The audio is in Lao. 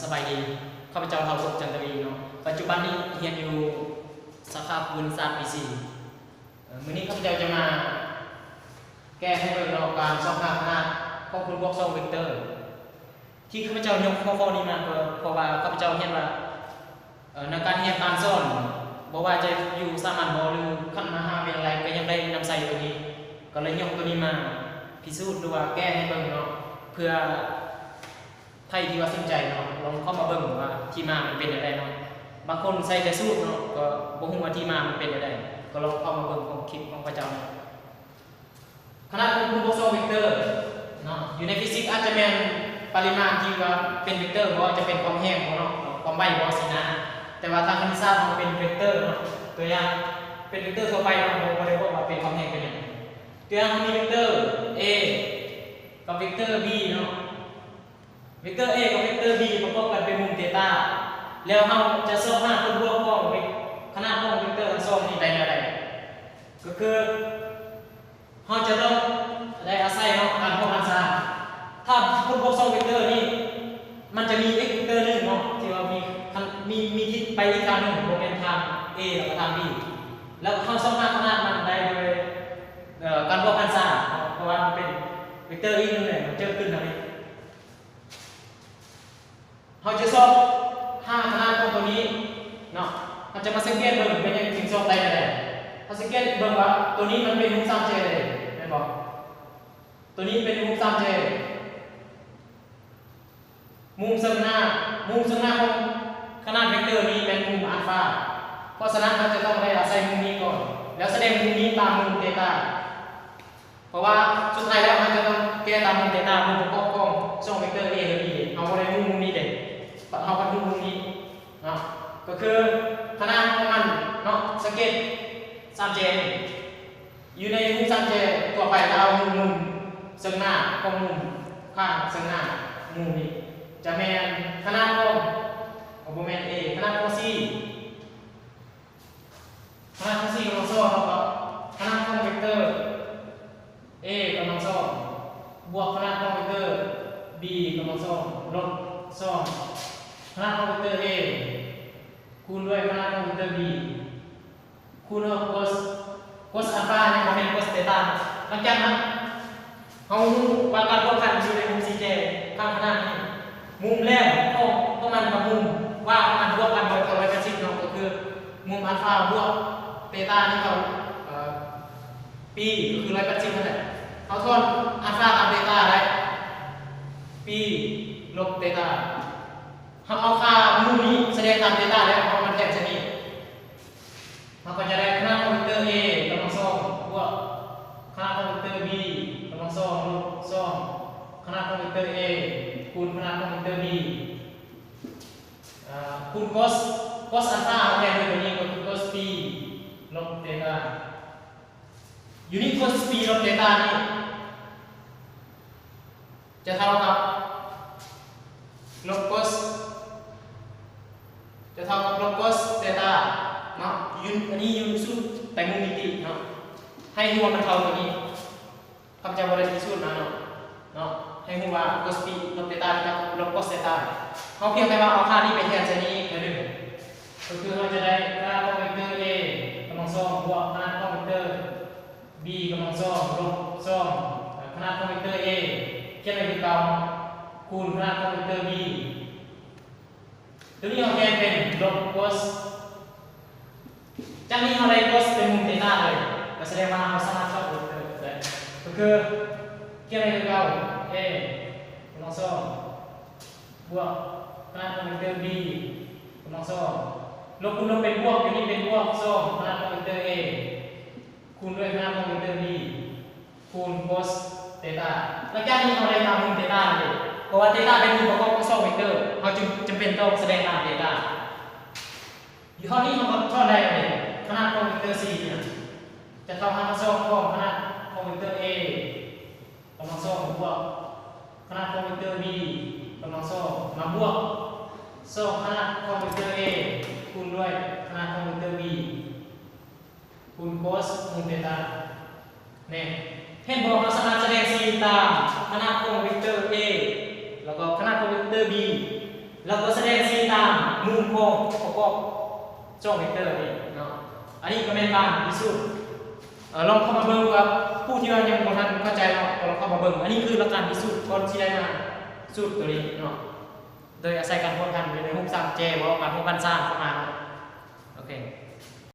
ສະບາຍດີ, ຂ້າພະເຈົ້າ ທ້າວ ກົບ ຈັນທະວີ ເນາະ, ປັດຈຸບັນນີ້ຮຽນຢູ່ສາຂາພູມຄະນິດສາດ ປີສີ່. ເອີ ມື້ນີ້ຂ້າພະເຈົ້າຈະມາແກ້ໃຫ້ເບິ່ງເນາະ ການຊອກຫາຂະໜາດຂອງຜົນບວກສອງເວັກເຕີ. ທີ່ຂ້າພະເຈົ້າຍົກຫົວຂໍ້ນີ້ມາ ກໍເພາະວ່າຂ້າພະເຈົ້າເຫັນວ່າ ເອີ ໃນການຮຽນການສອນ ບໍ່ວ່າຈະຢູ່ສາມັນບໍ ຫຼື ຂັ້ນມະຫາວິທະຍາໄລ ກໍຍັງໄດ້ນຳໃຊ້ຕົວນີ້, ກໍເລີຍຍົກຕົວນີ້ມາພິສູດ ຫຼືວ່າແກ້ໃຫ້ເບິ່ງເນາະ ເພື່ອໃຜທີ່ວ່າສົນໃຈເນາະ ລອງເຂົ້າມາເບິ່ງວ່າທີ່ມາມັນເປັນແນວໃດເນາະ. ບາງຄົນໃຊ້ແຕ່ສູດເນາະ ກໍບໍ່ຮູ້ວ່າທີ່ມາມັນເປັນແນວໃດ, ກໍລອງເຂົ້າມາເບິ່ງຂອງຄລິບຂອງຂ້າພະເຈົ້າເນາະ. ຂະໜາດຂອງຜົນບວກສອງເວັກເຕີເນາະ ຢູ່ໃນຟີຊິກອາດຈະແມ່ນປະລິມານທີ່ວ່າເປັນເວັກເຕີບໍ ຈະເປັນຄວາມແຮງບໍເນາະ ຄວາມໄວບໍຊີ້ນະ, ແຕ່ວ່າທາງຄະນິດສາດເຮົາເປັນເວັກເຕີເນາະ. ຕົວຢ່າງເປັນເວັກເຕີທົ່ວໄປເນາະ ບໍ່ ບໍ່ໄດ້ບອກວ່າເປັນຄວາມແຮງເປັນຫຍັງ. ຕົວຢ່າງເຮົາມີເວັກເຕີ A ກັບເວັກເຕີ B ເນາະ, ເວັກເຕີ A ກັບເວັກເຕີ B ປະກອບກັນເປັນມຸມເຕຕາ, ແລ້ວເຮົາຈະຊອກຫາຜົນບວກຂອງເວັກ ຂະໜາດຂອງເວັກເຕີທັງສອງນີ້ໄດ້ແນວໃດ? ກໍຄື ເຮົາຈະຕ້ອງໄດ້ອາໄສເນາະ ການບວກຫານສາມ. ຖ້າຜົນບວກສອງເວັກເຕີນີ້ ມັນຈະມີ x ເວັກເຕີໜຶ່ງເນາະ ທີ່ວ່າມີ ມີ ມີທິດໄປອີກທາງໜຶ່ງ ບໍ່ແມ່ນທາງ A ແລ້ວກໍທາງ B, ແລ້ວເຮົາຊອກຫາຂະໜາດມັນໄດ້ໂດຍ ເອີ ການບວກຫານສາມເນາະ ເພາະວ່າມັນເປັນເວັກເຕີອີກໜຶ່ງແຫຼະ ມັນເຈີຂຶ້ນທາງນີ້. ເຮົາຈະຊອກຫາຂະໜາດຂອງຕົວນີ້ເນາະ, ເຮົາຈະມາສັງເກດເບິ່ງເປັນຫຍັງຈຶ່ງຊອກໄດ້ແນວໃດ. ເຮົາສັງເກດເບິ່ງວ່າຕົວນີ້ມັນເປັນຮູບສາມແຈເດ້ ແມ່ນບໍ່? ຕົວນີ້ເປັນຮູບສາມແຈ. ມຸມເຊິ່ງໜ້າ, ມຸມເຊິ່ງໜ້າຂອງຂະໜາດເວັກເຕີນີ້ແມ່ນມຸມອານຟາ. ເພາະສະນັ້ນ ເຮົາຈະຕ້ອງໄດ້ອາໄສມຸມນີ້ກ່ອນ ແລ້ວສະແດງມຸມນີ້ຕາມມຸມເຕຕາ. ເພາະວ່າສຸດທ້າຍແລ້ວເຮົາຈະຕ້ອງແກ້ຕາມມຸມເຕຕາ, ມຸມປະກອບຂອງສອງເວັກເຕີ A ແລະ B ເຮົາບໍ່ໄດ້ໝູນມຸມນີ້ເດ້, ເຮົາພັດໝູນມຸມນີ້ເນາະ. ກໍຄືຂະໜາດຂອງມັນເນາະ, ສັງເກດສາມແຈນີ້ ຢູ່ໃນຮູບສາມແຈທົ່ວໄປ ລາວໝູນມຸມເຊິ່ງໜ້າຂອງມຸມຂ້າງເຊິ່ງໜ້າມຸມນີ້ ຈະແມ່ນຂະໜາດຂອງ ບໍ່ແມ່ນ A, ຂະໜາດຂອງ C. ຂະໜາດຂອງ C ກຳລັງສອງ ເທົ່າກັບຂະໜາດຂອງເວັກເຕີ A ກຳລັງສອງ ບວກຂະໜາດຂອງເວັກເຕີ B ກຳລັງສອງ ລົບສອງ ຂະໜາດຂອງເວັກເຕີ A ຄູນດ້ວຍຂະໜາດຂອງເວັກເຕີ B ຄູນດ້ວຍ cos cos ອານຟາ ຍັງບໍ່ແມ່ນ cos ເຕຕາ. ຫຼັງຈາກນັ້ນ ເຮົາຮູ້ວ່າການບວກຫານຢູ່ໃນມຸມສີ່ແຈຂ້າງຂະໜາດນີ້ ມຸມແຫຼມຂອງ ຂອງມັນກັບມຸມກວ້າງຂອງມັນບວກກັນ ຮ້ອຍແປດສິບເນາະ, ກໍຄືມຸມອານຟາບວກເຕຕານີ້ເທົ່າ ເອີ ປີ ກໍຄື ຮ້ອຍແປດສິບ ນັ້ນແຫຼະ. ເຮົາຖອນອານຟາຕາມເຕຕາໄດ້ ປີ ລົບເຕຕາ. ເຮົາເອົາຄ່າມຸມນີ້ສະແດງຕາມເຕຕາແລ້ວ ເຮົາມາແທນໃສ່ນີ້ ເຮົາກໍຈະໄດ້ຂະໜາດຂອງເວັກເຕີ A ກຳລັງສອງ ບວກຂະໜາດຂອງເວັກເຕີ B ກຳລັງສອງ ລົບສອງ ຂະໜາດຂອງເວັກເຕີ A ຄູນຂະໜາດຂອງເວັກເຕີ B ເອີ ຄູນ cos cos ອານຟາ ເຮົາແທນດ້ວຍຕົວນີ້ກໍຄື cos ປີ ລົບເຕຕາ. ຢູ່ນີ້ cos ປີ ລົບເຕຕານີ້ ຈະເທົ່າກັບລົບ cos ຈະເທົ່າກັບລົບ cos ເຕຕາເນາະ. ຢູ່ ອັນນີ້ຢູ່ສູດແຕງມຸມມິຕິເນາະ, ໃຫ້ຮູ້ວ່າມັນເທົ່າຕົວນີ້. ຂ້າພະເຈົ້າບໍ່ໄດ້ພິສູດມາເນາະ ເນາະ, ໃຫ້ຮູ້ວ່າ cos ປີ ລົບເຕຕາເທົ່າກັບລົບ cos ເຕຕາ. ເຮົາພຽງແຕ່ວ່າເອົາຄ່ານີ້ໄປແທນໃສ່ນີ້ອີກເທື່ອໜຶ່ງ ກໍຄືເຮົາຈະໄດ້ຄ່າຂອງເວັກເຕີ A ກຳລັງສອງ ບວກຂະໜາດຂອງເວັກເຕີ B ກຳລັງສອງ ລົບສອງ ຂະໜາດຂອງເວັກເຕີ A ຂຽນໄວ້ຄືເກົ່າ ຄູນຂະໜາດຂອງເວັກເຕີ B. ຕົວນີ້ເຮົາແທນເປັນລົບ cos. ຈາກນີ້ເຮົາໄດ້ cos ເປັນມຸມເຕຕາເລີຍ, ກໍສະແດງວ່າເຮົາສາມາດຊອກເວັກເຕີໄດ້. ກໍຄືຂຽນໄວ້ຄືເກົ່າ A ກຳລັງສອງ ບວກຂະໜາດຂອງເວັກເຕີ B ກຳລັງສອງ ລົບຄູນລົບເປັນບວກ, ຕົວນີ້ເປັນບວກສອງ ຂະໜາດຂອງເວັກເຕີ A ຄູນດ້ວຍຂະໜາດຂອງເວັກເຕີ B ຄູນ cos ເຕຕາ. ຫຼັງຈາກນີ້ເຮົາໄດ້ຕາມມຸມເຕຕາເລີຍ, ເພາະວ່າເຕຕາເປັນມຸມປະກອບຂອງສອງເວັກເຕີ, ເຮົາຈຶ່ງຈຳເປັນຕ້ອງສະແດງຕາມເຕຕາ. ຢູ່ເທົ່ານີ້ເຮົາກໍຖອນໄດ້ເລີຍ, ຂະໜາດຂອງເວັກເຕີ C ນີ້ຈະເທົ່າຮາກສອງຂອງຂະໜາດຂອງເວັກເຕີ A ກຳລັງສອງ ບວກຂະໜາດຂອງເວັກເຕີ B ກຳລັງສອງ ມາບວກສອງຂະໜາດຂອງເວັກເຕີ A ຄູນດ້ວຍຂະໜາດຂອງເວັກເຕີ B ຄູນ cos ມຸມເຕຕາ. ແນ່ ເຫັນບໍ່? ເຮົາສາມາດສະແດງ C ຕາມຂະໜາດຂອງເວັກເຕີ A ແລ້ວກໍຂະໜາດຂອງເວັກເຕີ B ແລ້ວກໍສະແດງສີຕາມມຸມຂອງປະກອບຊ່ອງເວັກເຕີນີ້ເນາະ. ອັນນີ້ກໍແມ່ນການພິສູດ. ເອີ ລອງເຂົ້າມາເບິ່ງວ່າ ຜູ້ທີ່ວ່າຍັງບໍ່ທັນເຂົ້າໃຈເນາະ ກໍລອງເຂົ້າມາເບິ່ງ. ອັນນີ້ຄືຫຼັກການພິສູດ ກ່ອນຊິໄດ້ມາສູດໂຕນີ້ເນາະ ໂດຍອາໄສການພົວພັນຢູ່ໃນຮູບສາມແຈ ເວົ້າການພົວພັນສາມເຂົ້າມາເນາະ. ໂອເຄ.